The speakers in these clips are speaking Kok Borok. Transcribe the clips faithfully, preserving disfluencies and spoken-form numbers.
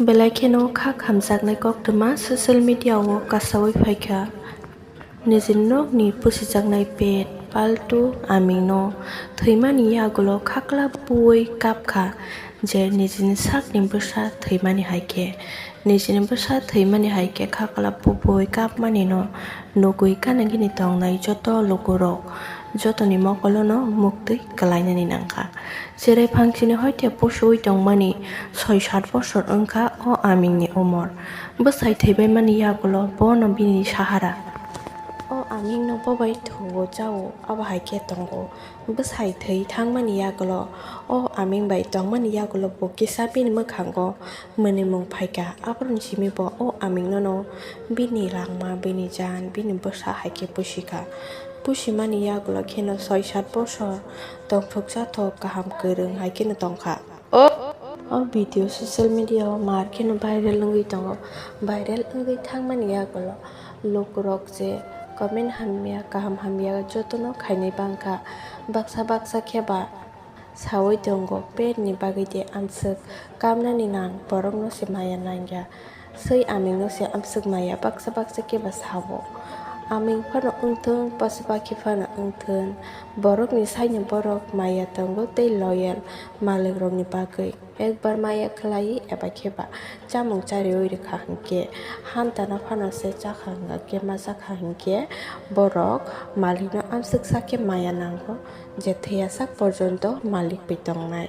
Belai kheno kha khamjaknai koktwma social media o kasaui phaikha. Nijini nokni pusijaknai pet paltu amingno thwimani yagulo khaklap buui kapkha je nijini sakni bwsa thwimani hai khe. Nijini bwsa thwimani hai khe khaklap buui kapmani no nugui gana gini tongnai joto lukurok jotoni mokolono muktwi kwlainani nangkha. Cherai phangsini hoite pusuui tongmani soi sat bosor wngkha o amingni umor. Bwsai thwibaimani yagulo bono bini sahara. O amingno bobai thuo chao abo hai khe tongo. Bwsai thwi thangmani yagulo o aming bai tongmani yagulo bo kisa bini mwkhango mwnwimung phaikha. Aboroni simi bo o amingnono bini langma, bini jaan, bini bwsa hai khe pusikha. Pusimani yagulo kheno soi sat bosor tongthok chathok kaham kwrwng hai kheno tongkha. O, o video social media o mar kheno viral wngwi tongo. Viral wngwi thangmani yagulo lukurok je comment hamya, kaham hamya jotono khainai bangkha. Baksa baksa khe ba saui tongo, petni bagwi de amswk kamnani nang, borokno se maya nangya. Swi amingno se amswk maya baksa baksa khe ba sao. Aming phano wngthung, posa pakhi phano wngthung, borokni saino borok maya tongo tei loyal malikrokni bagwi. Ekbar maya khlai eba khe ba chamung chariui rwkha hinkhe, hantana phano se chakha hwnkhe, ma chakha hinkhe, borok malikno amswk sakhe maya nango, je thwiya sak porjonto malik bai tongnai.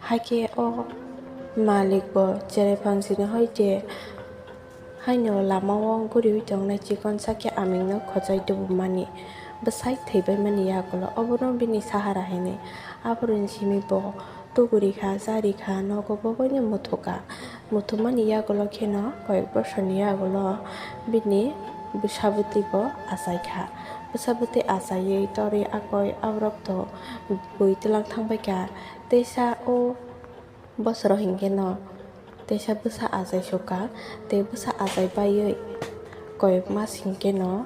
Hakhe o malik bo cherai phangsini hoite haino lamao guriui tongnai chikon sakhe amingno khochai tubumani, bwsai thwibaimani yagulo obono bini sahara hinwi. Aboroni simi bo tugurikha, charikha, nogo boboino muthukha. Muthumani yagulo kheno koyek bosorni yagulo bini bwsa bwtwi bo achaikha. Bwsa bwtwi achaiwi torwi akoi aborok to bui twlang thangbaikha. Teisa o bosoro hinkheno teisa bwsa achai sukha, tei bwsa achai baiwi koyek mas hinkheno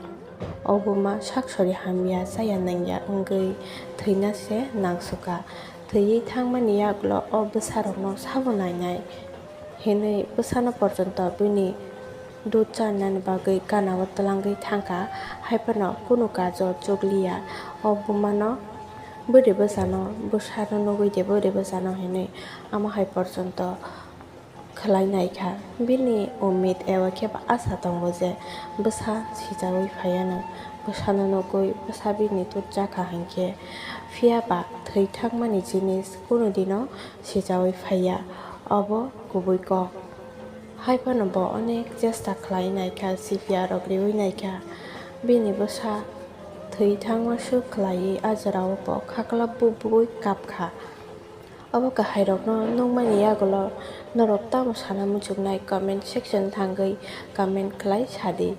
o buma sak sori hamya chaya nangya wngwi thwina se nangsukha. Thwiwi thangmani yagulo o bwsarokno sabo nainai hinwi bwsano porjonto bini dud charnani bagwi ganao twlangwi thangkha, haiphano kunu kajo chukliya. O bumano bwrwi bwsano bwsano nugwi de bwrwi bwsano hinwi amo hai porjonto khwlai naikha. Bini umid eba khe ba asa tongo je bwsa sijaui phaiyanw, bwsano nugwi bwsa bini dud chakha hinkhe. Phiya ba thwi thangmani jinis kunu dino sijaui phaiya, obo kubui kok. Haiphano bo onek chesta khlai naikha, C P R rok riui naikha. Bini bwsa thwi thangma swk khlaiwi a jorao bo khaklap bubui kapkha. Obo kahairokno nukmani yagulo norok tamo sana muchuknai comment section thangwi comment khlai sadi.